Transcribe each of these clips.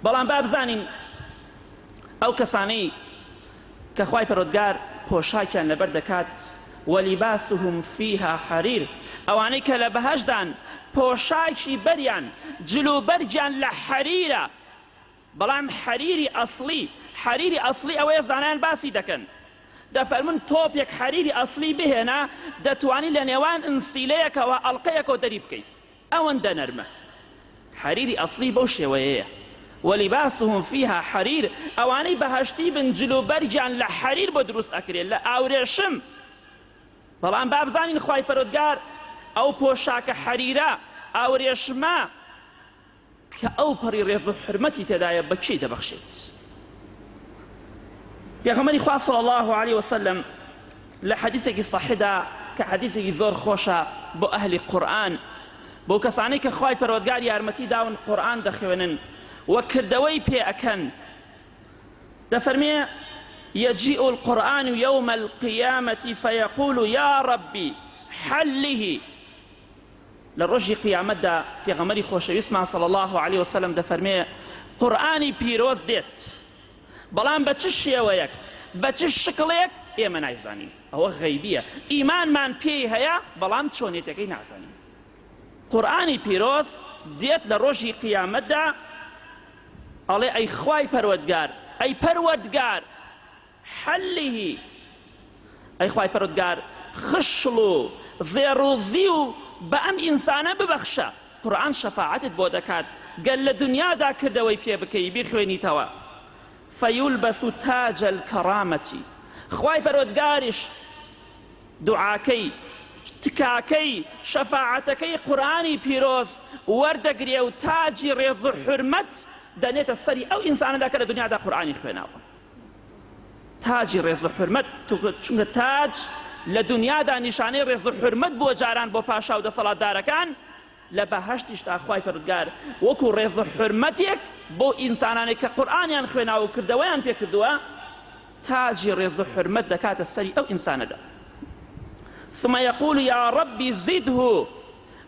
بەڵام با بزانین ئەو کەسانەی کە خوای پەروەردگار پۆشاکیان لەبەر دەکات ولباسهم فیها حریر ئەوانەی کە لە بەهەشتدان پۆشاکی بەریان جل و بەرگیان لە حەریرە بەڵام حەریری ئەسڵی حەریری ئەسڵی ئەوەیە زانایان باسی دەکەن دەفەرمون تۆپێک حەریری ئەسڵی بهێنە دەتوانی لە نێوان ئنسیلەیەکەوە ئەڵقەیەکەوە دەری بکەیت ئەوەندە نەرمە. حەریری ئەسڵی بەو شێوەیەیە. ولباسهم فیها حریر، ئەوانەی بەهەشتی بن جل و بەرگیان لە حەریر بۆ دروست ئەکرێ، لە ئاورێشم. بەڵام با بزانین خوای پەروەردگار ئەو پۆشاکە حەریرە، ئاورێشمە، کە ئەو پەڕی ڕێز و حورمەتی تێدایە بە کێی دەبەخشێت؟ پێغەمبەری خوا صلی الله علیه وسلم لە حەدیسێکی صحیحدا کە حەدیسێکی زۆر خۆشە بۆ ئەهلی قورئان بۆ کەسانەی کە خوای پەروەردگار یارمەتی داون قورئان دەخوێنن و کردەوەی پێ ئەکەن دەفەرمێ يجيء القرآن يوم القيامة فيقول يا ربي حله لە ڕۆژی قیامەتدا پێغەمبەری خۆشەویستمان صلی اللە علیە وسلم دەفەرمێ قورئانی پیرۆز دێت بەڵام بە چ شێوەیەک بە چ شکڵێک ئێمە نایزانین ئەوە غەیبیە ئیمانمان پێی هەیە بەڵام چۆنێتەکەی نازانین قورئانی پیرۆز دێت لە ڕۆژی قیامەتدا ئەڵێ ئەی خوای پەروەردگار ئەی پەروەردگار حله، ئەی خوای پەروەردگار خشڵ و زێڕ و زیو بە ئەم ئینسانە ببەخشە، قورئان شەفاعەتت بۆ دەکات گەر لە دونیادا کردەوەی پێ بکەی بیخوێنیتەوە، فیلبس تاج الکرامە، خوای پەروەردگاریش دوعاکەی، تکاکەی، شەفاعەتەکەی قورئانی پیرۆز وەردەگرێ و تاجی ڕێز و حورمەت دەنێتە سەری ئەو ئینسانەدا کە لە دونیادا قورئانی خوێناوە. تاجی ڕێز و حورمەت، چونکە تاج لە دونیادا نیشانەی ڕێز و حورمەت بووە جاران بۆ پاشا و دەسەڵاتدارەکان، لە بەهەشتیشدا خوای پەروەردگار وەکو ڕێز و حورمەتێک بۆ ئینسانانێک کە قورئانیان خوێناوە و کردەوەیان پێ کردووە تاجی ڕێز و حورمەت دەکاتە سەری ئەو ئینسانەدا. ثم يقول یا ربی زده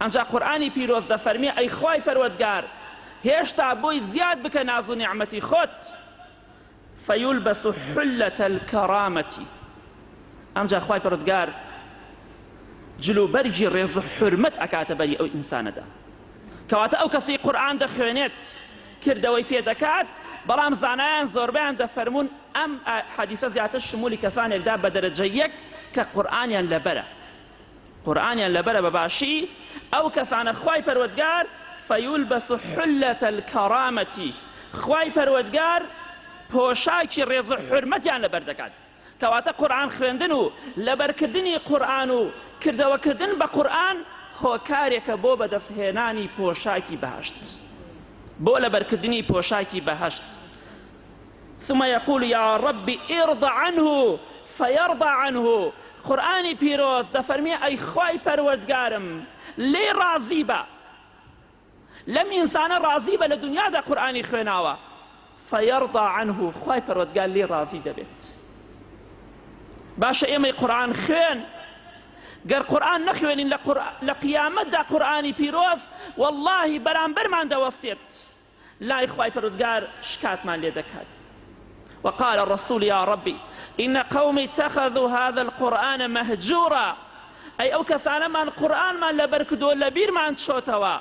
ئەنجا قورئانی پیرۆز دەفەرمێ ئەی خوای پەروەردگار هێشتا بۆی زیاد بکە ناز و نیعمەتی خۆت. فیلبس حلە الکرامە ئەمجا خوای پەروەردگار جل و بەرگی ڕێز و حورمەت ئەکاتە بەری ئەو ئینسانەدا کەواتە ئەو کەسەی قورئان دەخوێنێت کردەوەی پێ دەکات بەڵام زانایان زۆربەیان دەفەرموون ئەم حەدیسە زیاتر شمولی کەسانێکدا بە دەرەجە یەک کە قورئانیان لەبەرە قورئانیان لەبەرە بە باشی ئەو کەسانە خوای پەروەردگار فیلبس حلة الکرامة خوای پەروەردگار پۆشاکی ڕێز و حورمەتیان لەبەر دەکات کەواتە قورئان خوێندن و لەبەرکردنی قورئان و کردەوەکردن بە قورئان هۆکارێکە بۆ بەدەستهێنانی پۆشاکی بەهەشت بۆ لەبەرکردنی پۆشاکی بەهەشت ثم یقول یا رب ارض عنه فیرضی عنه، قورئانی پیرۆز دەفەرموێ ئەی خوای پەروەردگارم لێی ڕازی بە، لەم ئینسانە ڕازی بە لە دونیادا قورئانی خوێناوە، فیرضی عنه خوای پەروەردگار لێی ڕازی دەبێت. باشە ئێمەی قورئان خوێن گەر قورئان نەخوێنین لە قیامەتدا قورئانی پیرۆز وەڵڵاهی بەرامبەرمان دەوەستێت. لای خوای پەروەردگار شکاتمان لێ دەکات. وقال الرسول یا ربی ان قومی اتخذوا هذا القرآن مهجورا ئەی ئەو کەسانەمان قورئانمان لەبەر کردووە لەبیرمان چۆتەوە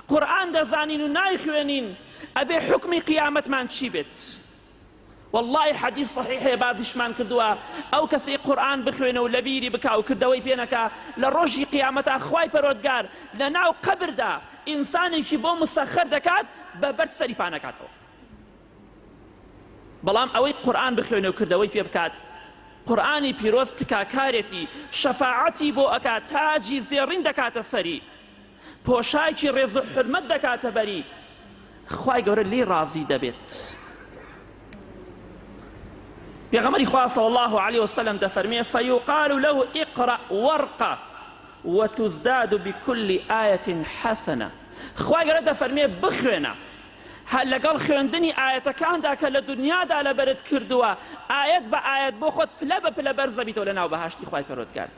قورئان دەزانین و نایخوێنین ئەبێ حوکمی قیامەتمان چی بێت؟ وەڵڵاهی حەدیس صحیح هەیە بازیشمان کردووە ئەو کەسەی قورئان بخوێنێ و لەبیری بکا و کردەوەی پێ نەکا لە ڕۆژی قیامەتا خوای پەروەردگار لە ناو قەبردا ئینسانێکی بۆ مسەخەر دەکات بە بەرد سەری پانەکاتەوە بەڵام ئەوەی قورئان بخوێنێ و کردەوەی پێ بکات قورئانی پیرۆز تکاکارێتی شەفاعەتی بۆ ئەکات تاجی زێڕین دەکاتە سەری پۆشاکی ڕێز و حورمەت دەکاتە بەری، خوای گەورە لێی ڕازی دەبێت. پێغەمبەری خوا صلی الله علیه وسلم دەفەرمێ فیقال له اقرأ وارقە وتزداد بكل آیة حسنە خوای گەورە دەفەرمێ بخوێنە هەر لەگەڵ خوێندنی ئایەتەکاندا کە لە دنیادا لەبەرت کردووە ئایەت بە ئایەت بۆ خۆت پلە بە پلە بەرز دەبیتەوە لەناو بەهەشتی خوای پەروەردگارت.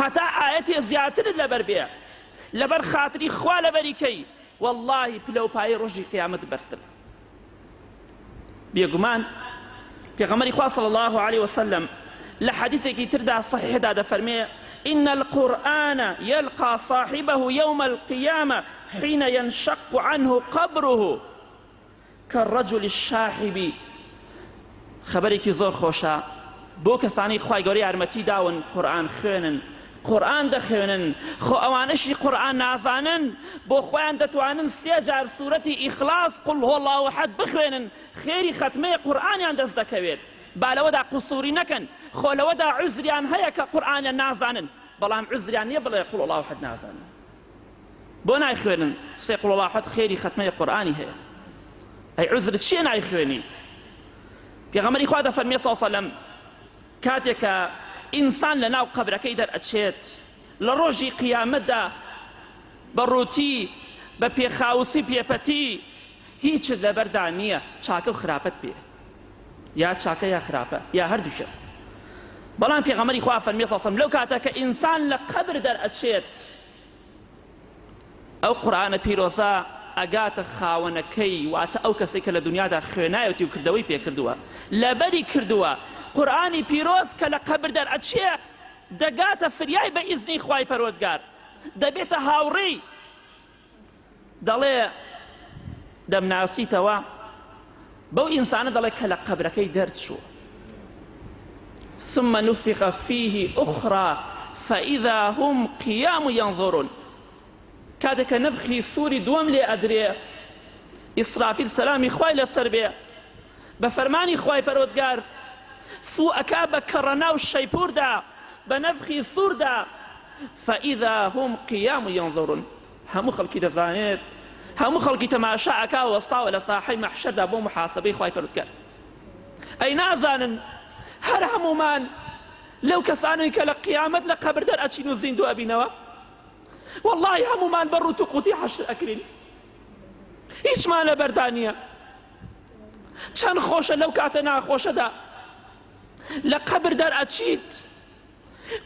هەتا ئایەتێ زیاترت لەبەر بێ لەبەر خاتری خوا لەبەری کەی وەڵڵاهی پلە و پایەی ڕۆژی قیامەت بەرزتر. بێگومان پێغەمبەری خوا صلی الله علیه وسلم لە حەدیثێکی تردا صحیحدا دەفەرمێ إن القرآن يلقى صاحبه يوم القيامة حين ينشق عنه قبره كالرجل الشاحب خبرێکی زۆر خۆشە بۆ کەسانی خوای گەورە یارمەتی داون قورئان خوێنن قورئان دەخوێنن خۆ ئەوانەشی قورئان نازانن بۆ خۆیان دەتوانن سێ جار سورەتی ئیخلاص قل هو الله احد بخوێنن خێری خەتمەی قورئانیان دەست دەکەوێت با لەوەدا قسوری نەکەن خۆ لەوەدا عوزریان هەیە کە قورئانیان نازانن بەڵام عوزریان نییە بڵێ قل الله احد نازانن بۆ نایخوێنن سێ قل الله احد خێری خەتمەی قورئانی هەیە ئەی عوزرت چییە نایخوێنی پێغەمبەری خوا دەفەرمێ صلی الله علیه وسلم کاتێک کە ئینسان لە ناو قەبرەکەی دەرئەچێت لە ڕۆژی قیامەتدا بە ڕووتی بە پێخاوسی پێپەتی هیچت لەبەردا نییە چاکە و خراپەت پێ یا چاکە یا خراپە یا هەردووکیان بەڵام پێغەمبەری خوا فەرمی صلی الله لەو کاتە کە ئینسان لە قەبر دەرئەچێت ئەو قورئانە پیرۆزە ئەگاتە خاوەنەکەی واتە ئەو کەسەی کە لە دنیادا خوێنایەتی و کردەوەی پێکردووە لەبەری کردووە قورئانی پیرۆز کە لە قەبر دەرئەچێ دەگاتە فریای بە ئیزنی خوای پەروەردگار دەبێتە هاوڕێی دەڵێ دەمناسیتەوە بەو ئینسانە دەڵێ کە لە قەبرەکەی دەرچوو ثم نفخ فيه أخرى فإذا هم قيام ينظرون کاتێک کە نەفخی سووری دووەم لێ ئەدرێ ئیسرافیل سەلامی خوای لەسەر بێ بە فەرمانی خوای پەروەردگار فوو ئەکا بە کەڕەنا و شەیپووردا بە نەفخی سووردا فإذا هم قيام ينظرون هەموو خەڵکی دەزانێت هەموو خەڵکی تەماشا ئەکا وەستاوە لە ساحەی مەحشەردا بۆ محاسبەی خوای پەروەردگار ئەی نازانن هەر هەموومان لەو کەسانەی کە لە قیامەت لە قەبر دەرئەچین و زیندوو ئەبینەوە واللهی هەموومان بە ڕوت و قوتی حەشر ئەکرین هیچمان لەبەردا نییە چەند خۆشە لەو کاتە ناخۆشەدا لە قەبر دەرئەچیت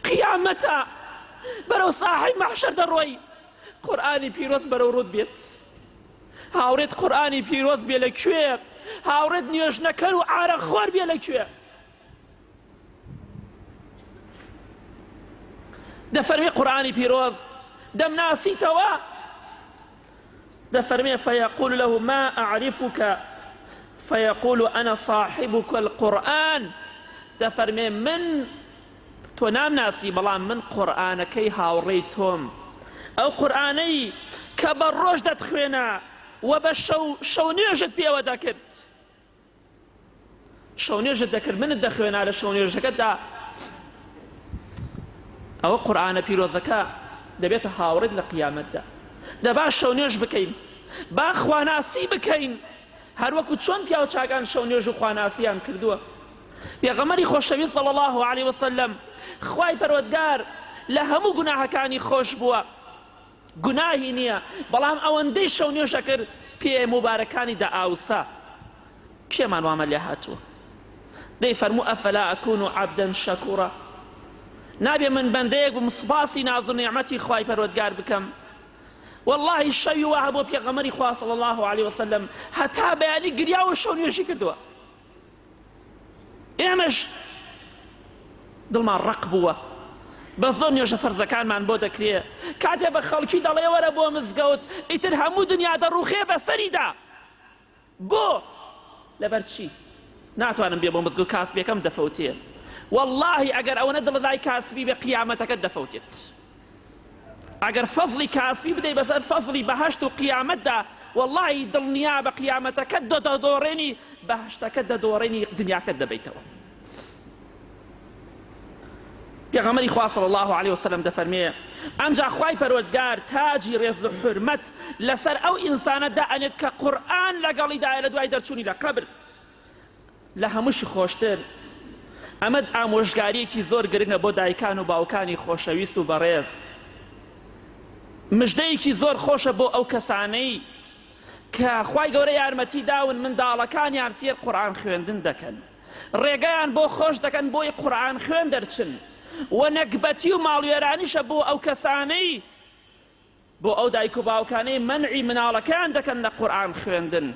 قیامەتە بەرەو ساحەی مەحشەر دەڕۆی قورئانی پیرۆز بەرەو ڕوت بێت هاوڕێت قورئانی پیرۆز بێ لە کوێ هاوڕێت نوێژنەکەر و عارەق خۆر بێ لە کوێ دەفەرمی قورئانی پیرۆز دەمناسیتەوە دەفەرمێ فيقول له ما أعرفك فيقول أنا صاحبك القرآن دەفەرمێ من تۆ نامناسی بەڵام من قورئانەکەی هاوڕێی تۆم ئەو قورئانەی کە بە ڕۆژ دەتخوێنا و بە شەو شەو نوێژت پێوە دەکرد شەو نوێژت دەکرد منت دەخوێنا لە شەو نوێژەکەتدا ئەوە قورئانە پیرۆزەکە دەبێتە هاوڕێت لە قیامەتدا دەبا شەو نوێژ بکەین با خواناسی بکەین هەروەکو چۆن پیاو چاکان شەو نوێژ و خواناسیان کردووە پێغەمبەری خۆشەویست صلی الله علیه وسلم خوای پەروەردگار لە هەموو گوناهەکانی خۆش بووە گوناهی نییە بەڵام ئەوەندەی شەو نوێژ ئەکرد پێ موبارەکانی دەئاوسا کێمان وامە لێ هاتووە دەی فەرموو ئەفەلا ئەکون عەبدەن شەکورا نابێ من بەندەیەک بم سوپاسی ناز و نیعمەتی خوای پەروەردگار بکەم واللهی شەوی وا هەبوو پێغەمبەری خوا صلی الله علیه وسلم هەتا بەیانی گریاوە شەو نوێژی کردووە ئێمەش دڵمان ڕەق بووە بە زۆر نوێژە فەرزەکانمان بۆ دەکرێ کاتێ بە خەڵکی دەڵێ وەرە بۆ مزگەوت ئیتر هەموو دنیا دەڕوخێ بەسەریدا بۆ لەبەر چی ناتوانم بێ بۆ مزگەوت کاسبیەکەم دەفەوتێ واللهی ئەگەر ئەوەنە دڵت لای کاسبی بێ قیامەتەکەت دەفەوتێت ئەگەر فەزڵی کاسبی بدەی بەسەر فەزڵی بەهەشت و قیامەتدا وەڵڵاهی دڵنیابە قیامەتەکەت دەدۆڕێنی بەهەشتەکەت دەدۆڕێنی دنیاکەت دەبەیتەوە پێغەمبەری خوا صلی الله علیه وسلم دەفەرمێ ئەمجا خوای پەروەردگار تاجی ڕێز و حورمەت لەسەر ئەو ئینسانە دائەنێت کە قورئان لەگەڵیدایە لە دوای دەرچوونی لە قەبر لە هەمووشی خۆشتر ئەمە ئامۆژگاریەکی زۆر گرنگە بۆ دایکان و باوکانی خۆشەویست و بەڕێز مژدەیەکی زۆر خۆشە بۆ ئەو کەسانەی کە خوای گەورە یارمەتی داون منداڵەکانیان فێر قورئان خوێندن دەکەن ڕێگەیان بۆ خۆش دەکەن بۆی قورئان خوێن دەرچن و نەگبەتی و ماڵوێرانیشە بۆ ئەو کەسانەی بۆ ئەو دایک و باوکانەی مەنعی مناڵەکەیان دەکەن لە قورئان خوێندن.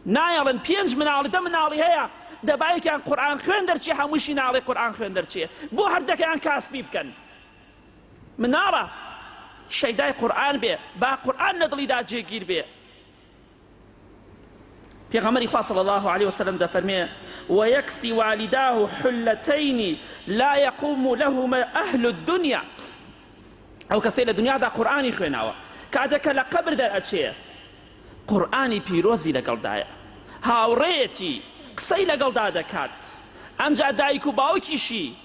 نایەڵن پێنج مناڵی دە مناڵی هەیە دەبایەکیان قورئان خوێن دەرچێ هەمووشی ناڵێ قورئان خوێن دەرچێ بۆ هەر دەکەیان کاسبی بکەن مناڵە شەیدای قورئان بێ با قورئان لە دڵیدا جێگیر بێ پێغەمبەری خوا صلی الله علیه وسلم دەفەرمێ ويكسي والداه حلتين لا يقوم لهما أهل الدنيا ئەو کەسەی لە دنیادا قورئانی خوێناوە کاتێک کە لە قەبر دەرئەچێ قورئانی پیرۆزی لەگەڵدایە هاوڕێیەتی قسەی لەگەڵدا دەکات ئەمجا دایک و باوکیشی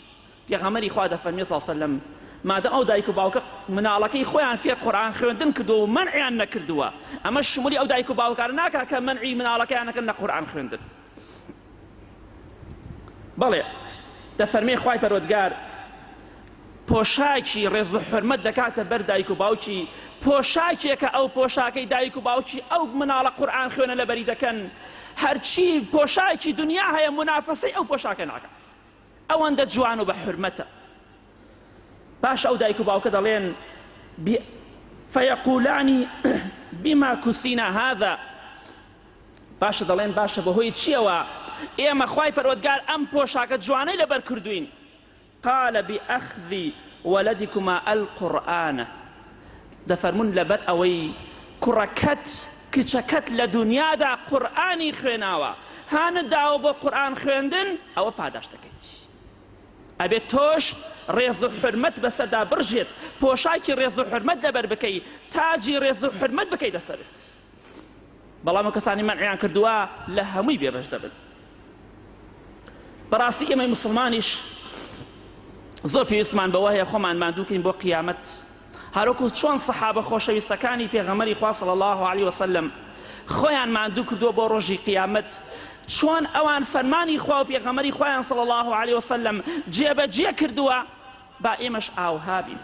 پێغەمبەری خوا دەفەرمێ صلی سەلەم مادەم ئەو دایک و باوکە مناڵەکەی خۆیان فێر قورئان خوێندن کردووە و مەنعیان نەکردووە ئەمە شمولی ئەو دایک و باوکانە ناکات کە مەنعی مناڵەکەیان نەکەن لە قورئان خوێندن بەڵێ دەفەرمێ خوای پەروەردگار پۆشاکی ڕێز و حرمەت دەکاتە بەر دایک و باوکی پۆشاکێکە ئەو پۆشاکەی دایک و باوکی ئەو مناڵە قورئان خوێنە لەبەری دەکەن هەرچی پۆشاکی دنیا هەیە منافەسەی ئەو پۆشاکە ناکات ئەوەندە جوان و بە حرمەتە باش ئەو دایک و باوکە دەڵێن فیقولانی بما کسینا هذا باشە دەڵێن باشە بەهۆی چیەوە ئێمە خوای پەروەردگار ئەم پۆشاکە جوانەی لەبەر کردوین قال بأخذ ولدكما القرآن دەفەرمون لەبەر ئەوەی کوڕەکەت کچەکەت لە دنیادا قورئانی خوێناوە هانت داوە بۆ قورئان خوێندن ئەوە پاداشتەکەیت ئەبێت تۆش ڕێز و حرمەت بەسەردا بڕژێت پۆشاکی ڕێز و حرمەت لەبەر بکەی تاجی ڕێز و حرمەت بکەیتە سەرت بەڵام ئەو کەسانی مەنعیان کردووە لە هەمووی بێبەش دەبن بەڕاستی ئێمەی مسلمانیش زۆر پێویستمان بەوە هەیە خۆمان ماندووکەین بۆ قیامەت هەروەکو چۆن سەحابە خۆشەویستەکانی پێغەمبەری خوا صلی الله علیه وسلم خۆیان ماندوو کردووە بۆ ڕۆژی قیامەت چۆن ئەوان فەرمانی خوا و پێغەمبەری خۆیان صلی الله علیه وسلم جێبەجێ کردووە با ئێمەش ئاوها بین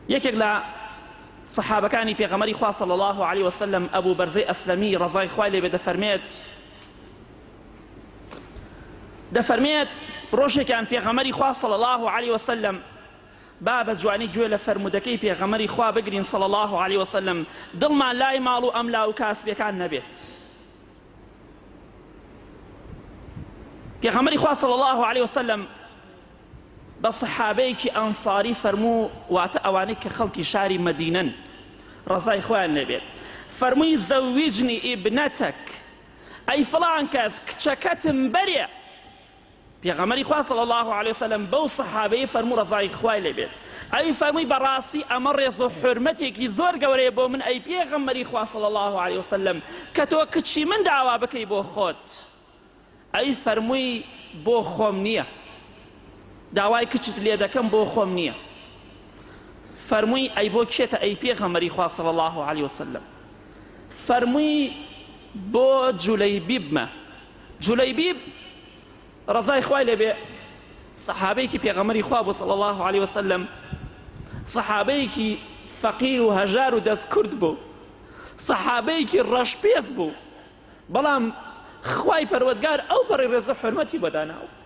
یەکێک لە سەحابەکانی پێغەمبەری خوا صلی الله علیه وسلم ئەبو بەرزەی ئەسلەمی ڕەزای خوای لێ بێ دەفەرمێت دەفەرمێت ڕۆژێکیان پێغەمبەری خوا صلی الله علیه وسلم با بە جوانی گوێ لە فەرموودەکەی پێغەمبەری خوا بگرین صلی الله علیه وسلم دڵمان لای ماڵ و ئەملا و کاسبەکان نەبێت پێغەمبەری خوا صلی الله علیه وسلم بە سەحابەیەکی ئەنساری فەرموو واتە ئەوانەی کە خەڵکی شاری مەدینەن ڕەزای خۆیان لێبێت فەرمووی زەویجنی ئیبنەتەک ئەی فڵان کەس کچەکەتم بەرێ پێغەمبەری خوا صلی الله علیه وسلم بەو سەحابەیە فەرموو ڕەزای خوای لێ بێت ئەوی فەرمووی بەڕاستی ئەمە ڕێز و حورمەتێکی زۆر گەورەیە بۆ من ئەی پێغەمبەری خوا صلی الله علیه وسلم کە تۆ کچی من داوا بکەی بۆ خۆت ئەی فەرمووی بۆ خۆم نییە داوای کچت لێ دەکەم بۆ خۆم نییە فەرمووی ئەی بۆ کێتە ئەی پێغەمبەری خوا صلی الله علیه وسلم فەرمووی بۆ جولەیبیبمە جولەیبیب ڕەزای خوای لێبێ سەحابەیەکی پێغەمبەری خوا بوو صلی الله علیه وسلم سەحابەیەکی فەقیر و هەژار و دەست کورت بوو سەحابەیەکی ڕەشپێست بوو بەڵام خوای پەروەردگار ئەو پەڕی ڕێز و حورمەتی بۆ داناوە.